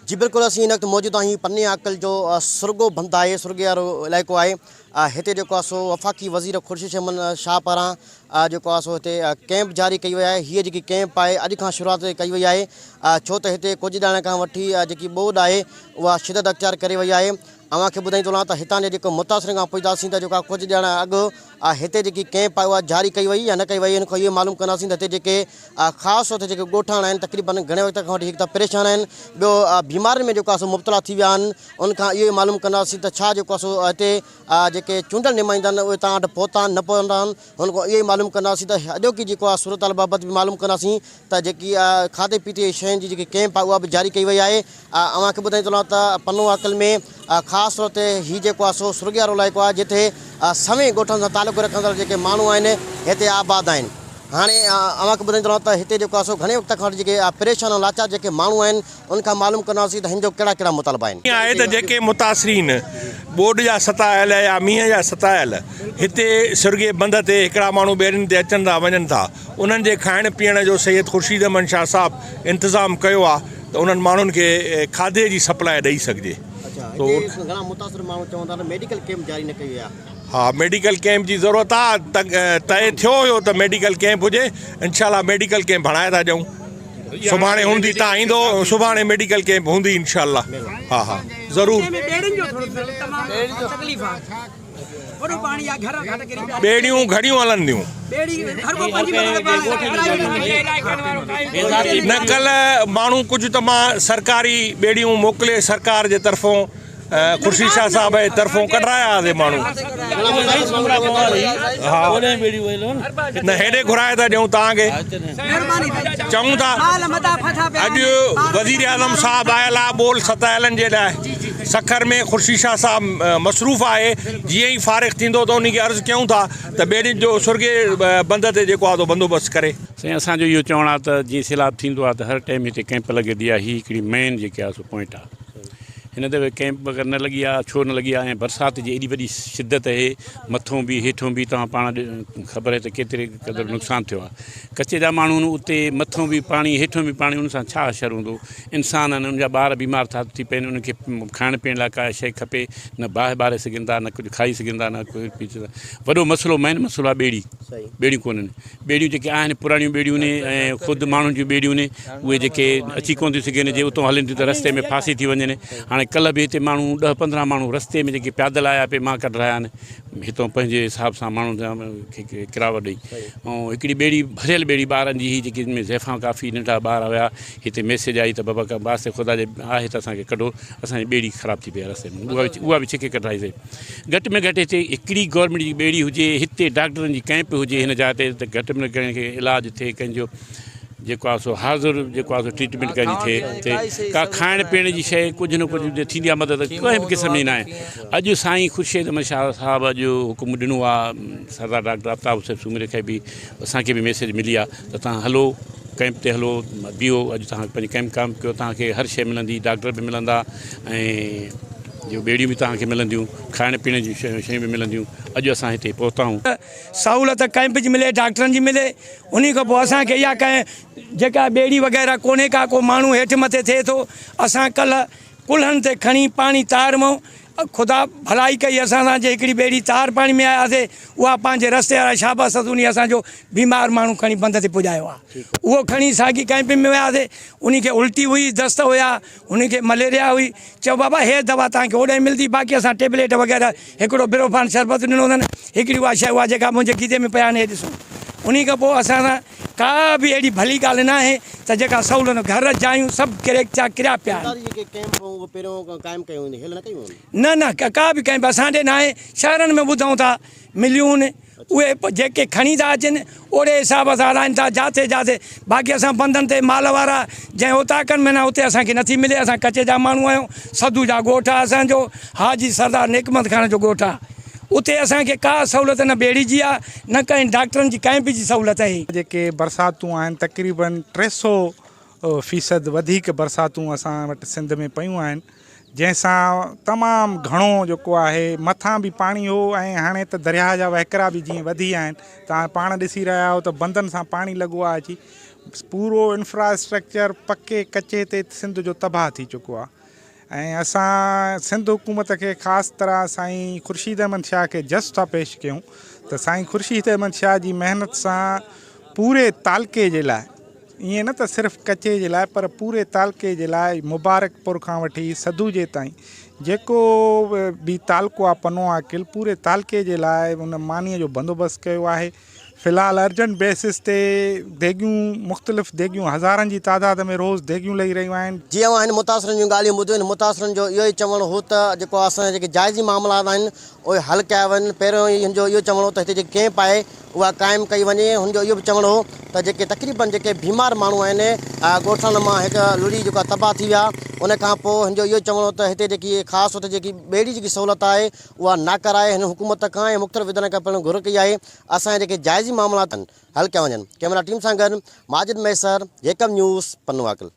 جي بلڪل اسين هن وقت موجود آهيون پني عاقل جو سرڳو بند آهي سرڳي وارو علائقو آهي هتي جيڪو آهي سو وفاقي وزير خورشيد احمد شاهه پاران جيڪو آهي سو هتي ڪئمپ جاري ڪئي وئي آهي هيء جيڪي ڪئمپ آهي اڄ کان شروعات ڪئي وئي آهي ڇو ته هتي ڪجهه ڏهاڙن کان وٺي جيڪي ٻوڏ آهي اها شدت اختيار ڪري وئي آهي اوهان کي ٻڌائيندو هلان ته هتان جي جيڪو متاثرين کان پڇنداسين ته جيڪا ڪجهه ڏينهن اڳ هتي جيڪي ڪئمپ آهي اها جاري ڪئي وئي يا نه ڪئي وئي ان کان اهو معلوم ڪنداسين ته هتي جيڪي خاص طور تي جيڪي ڳوٺاڻا آهن تقريبن گهڻي وقت کان وٺي هڪ ته پريشان آهن ٻيو بيمارين ۾ جيڪو آهي سو مبتلا ٿي ويا آهن ان کان اهو ئي معلوم ڪنداسين ته ڇا جيڪو آهي سو هتي جيڪي چونڊيل نمائندا آهن اهي توهان وٽ پهتا آهن نه پهتا آهن هن کان اهو ئي معلوم ڪنداسين ته اڄوڪي جيڪو آهي صورتحال بابت به معلوم ڪنداسين ته جيڪي کاڌي پيتي جي شين جي جيڪي ڪئمپ آهي اها به جاري ڪئي وئي آهي اوهان کي ٻڌائيندو هلان ته پنو عاقل ۾ خاص طور تي هي جيڪو آهي سو سرڳيارو علائقو آهي جتي سوين ڳوٺن سان تعلق رکندڙ جيڪي ماڻهو آهن هتي آباد آهن هاڻي اوهان کي ٻڌائيندو هلان ته هتي جيڪو آهي سو گهڻي وقت کان وٺي جيڪي پريشان ۽ لاچار جيڪي ماڻهو آهن ان کان معلوم ڪنداسين ته هن جو ڪهڙا ڪهڙا مطالبا آهن. ائين آهي ته جيڪي متاثرين ٻوڏ جا ستايل يا مينهن جا ستايل هتي سرڳي بند تي هڪڙا ماڻهو ٻيڙين تي اچن ٿا وڃن ٿا انهن جي کائڻ پيئڻ جو سيد خورشيد احمد شاهه صاحب انتظام ڪيو آهي ته انهن ماڻهن کي کاڌي جي سپلاء ڏئي سگهجي. اڇا هتي گهڻا متاثر ماڻهو چون ٿا ته ميڊيڪل ڪيمپ جاري نه ڪئي وئي آهي. ها ميڊيڪل ڪيمپ جي ضرورت آهي طئي ٿيو هيو ته ميڊيڪل ڪيمپ هجي انشاء الله ميڊيڪل ڪيمپ هڻائي ٿا ڏيون سڀاڻي هوندي تان ايندو سڀاڻي ميڊيڪل ڪيمپ هوندي انشاء الله ها ها ضرور. ٻيڙيون گهڻيون هلنديون. نه ڪلهه ماڻهو ڪجهه ته مان سرڪاري ٻيڙيون موڪلي سرڪار جي طرفون خورشيد شاهه صاحب جي طرفون ڪڍرايا هئاسي ماڻهو ها نه هيڏي گهرائي ٿا ڏيون توهان کي چئون ٿا اڄ وزير اعظم صاحب آيل آ ٻول ستايلن جي لاء سکر ۾ خورشيد شاهه صاحب مصروف آهي، جيئن ئي فارغ ٿيندو ته انهي کي عرض ڪيون ٿا ته ٻيڙين جو سرڳي بند تي جيڪو آهي سو بندوبست ڪري. سائين اسان جو اهو چوڻ آهي ته جيئن سيلاب ٿيندو آهي ته هر ٽائيم هتي ڪئمپ لڳندي آهي هي هڪڙي مين جيڪي آهي سو پوائنٽ آهي هن دفعي ڪئمپ اگر نه لڳي آهي ڇو نه لڳي آهي ۽ برسات جي ايڏي وڏي شدت اهي مٿو به هيٺو به توهان پاڻ خبر آهي ته ڪيتري قدر نقصان ٿيو آهي ڪچي جا ماڻهو اتي مٿو به پاڻي هيٺو به پاڻي ان سان ڇا حشر هوندو انسان آهن انهن جا ٻار بيمار ٿا ٿي پين انهن کي کائڻ پيئڻ لاء ڪا شيء کپي نه باهه ٻاري سگهن ٿا نه ڪجهه کائي سگهن ٿا نه ڪجهه پي سگهن ٿا وڏو مسئلو مين مسئلو آهي ٻيڙي ٻيڙيون ڪونهن ٻيڙيون جيڪي آهن پراڻيون ٻيڙيون ني ۽ خود ماڻهن جون ٻيڙيون ني اهي جيڪي اچي ڪونه ٿيون سگهن جي اتو هلن ٿيون ته رستي ۾ ڦاسي ٿي وڃن هاڻي ڪلهه به هتي ماڻهو ڏهه پندرهن ماڻهو رستي ۾ جيڪي پيادل آيا پئي مان ڪڍرايا آهن هتان پنهنجي حساب سان ماڻهن کي ڪراوٽ ڏئي ۽ هڪڙي ٻيڙي ڀريل ٻيڙي ٻارن جي هئي جيڪي ۾ زيفان ڪافي ننڍا ٻار هيا هتي ميسيج آئي ته بابا ڪا واسطي خدا جي آهي ته اسان کي ڪڍو اسان جي ٻيڙي خراب ٿي پئي آهي رستي ۾ اها اها به ڇڪي ڪڍرائي سي گهٽ ۾ گهٽ هتي هڪڙي گورنمينٽ جي ٻيڙي هجي هتي ڊاڪٽرن جي ڪئمپ هجي هن جاء تي ته گهٽ ۾ ڪنهن کي علاج ٿئي ڪنهن جو جيڪو آهي سو حاضر جيڪو آهي سو ٽريٽمينٽ ڪنهن جي ٿئي ٿئي ڪا کائڻ پيئڻ جي شيء ڪجهه نه ڪجهه ٿيندي آهي مدد ڪنهن به قسم جي ناهي اڄ سائين خورشيد احمد شاهه صاحب اڄ حڪم ڏنو آهي سردار ڊاڪٽر آفتاب حسين سومري کي به اسان کي به ميسيج ملي آهي ته توهان هلو ڪئمپ تي هلو بيهو اڄ توهان پنهنجي ڪئمپ قائم ڪيو توهان کي هر شيء ملندي ڊاڪٽر به ملندا ۽ جو ٻيڙيون به توهان کي ملنديون کائڻ پيئڻ جون شيون به ملنديون اڄ اسان هتي پهتا آهيون. سهولت ڪئمپ جي ملي ڊاڪٽرن جي ملي انهي کان پوء اسان کي اها ڪنهن جيڪا ٻيڙي وغيره ڪونهي ڪا ڪو ماڻهو هيٺ مٿي ٿئي ٿو اسان ڪلهه ڪلهن تي کڻي پاڻي تار مئون خدا ڀلائي ڪئي اسان سان جي هڪڙي ٻيڙي تار پاڻي ۾ آياسي اها پنهنجي رستي وارا شابس اٿس انهي اسان جو بيمار ماڻهو کڻي بند تي پڄايو آ اهو کڻي ساڳي ڪئمپ ۾ وياسي انهي کي الٽي هئي دست هيا هن کي مليريا هئي، چيو بابا هيء دوا توهان کي اوڏانهن ملندي، باقي اسان ٽيبليٽ وغيره هڪڙو بروفان شربت ڏنو اٿن، هڪڙي اها شيء اها جيڪا منهنجي گيدي ۾ پيا آهن اهي ڏسو. انهي کان پوء اسان سان ڪا به اهڙي ڀلي ڳالهه ناهي ته جيڪا سهولت گهر جايون سڀ ڪريڪ ٿيا ڪريا پيا آهن. امدادي جيڪي ڪئمپ هيون اهي پهريون قائم ڪيون وينديون هيل نه ڪيون ويون. نه نه ڪا به ڪئمپ اسان ڏي ناهي، شهرن ۾ ٻڌون ٿا مليون. اهي جيڪي کڻي ٿا اچن اوڙي حساب سان هلائن ٿا جاٿي جاٿي باقي اسان بندن تي مال وارا جنهن اوطاقن ۾ نه اتي اسان کي نٿي ملي اسان ڪچي جا ماڻهو آهيون سڌو جا ڳوٺ آهي اسان جو حاجي سردار نيڪمند خان جو ڳوٺ آهي اتي اسان کي ڪا سهولت نه ٻيڙي جي آهي نه ڪنهن ڊاڪٽرن جي ڪئمپ جي سهولت آهي. جيڪي برساتون آهن تقريبن 300 فيصد وڌيڪ برساتون اسان وٽ سنڌ ۾ پيون آهن جنهن سان تمام گهڻو جيڪو آهي مٿان به پاڻي هو ۽ هاڻي ته درياهه جا وهڪرا به جيئن وڌي ويا آهن توهان پاڻ ڏسي رهيا آهيو ته بندن سان پاڻي لڳو آهي اچي پورو انفراسٽرڪچر پڪي ڪچي تي سنڌ جو تباهه ٿي چڪو آهي ۽ اسان سنڌ حڪومت کي خاص طرح سائين خورشيد احمد شاهه کي جس ٿا پيش ڪيون ته سائين خورشيد احمد شاهه جي محنت سان پوري تعلقي جي لاء ائين نه ته صرف ڪچي جي لاء پر پوري تعلقي جي لاء مبارڪ پور کان وٺي سدوجي تائين جيڪو به تعلقو آهي پنو عاقل پوري تعلقي جي لاء ان مانيء جو بندوبست ڪيو آهي في الحال ارجنٽ بيسس تي ديڳيون مختلف ديڳيون هزارن جي تعداد ۾ روز ديڳيون لهي رهيون آهن. جي اوهان هن متاثرن جون ڳالهيون ٻڌيون هن متاثرن جو اهو ئي چوڻ هو ته جيڪو اسان جا جيڪي جائزي معاملات آهن اهي حل ڪيا وڃن پهريون ئي هن جو اهو چوڻ هو ته هتي جيڪي ڪئمپ آهي اها قائم ڪئي وڃي هن جو اهو به چوڻ هو ته جيڪي تقريبن جيڪي بيمار ماڻهو آهن ڳوٺن مان هڪ لڙي جيڪو آهي تباهه ٿي ويا ان کان پوء هن جو اهو چوڻ هو ته هتي جيڪي خاص طور تي جيڪي ٻيڙي جيڪي سهولت آهي اها ناڪاره آهي هن حڪومت کان ۽ مختلف ادارن کان پڻ گهر ڪئي آهي اسان جا جيڪي جائزي معاملا آهن حل ڪيا وڃن ڪئميرا ٽيم سان گڏ ماجد مهيسر جيڪب نيوز پنوعاقل.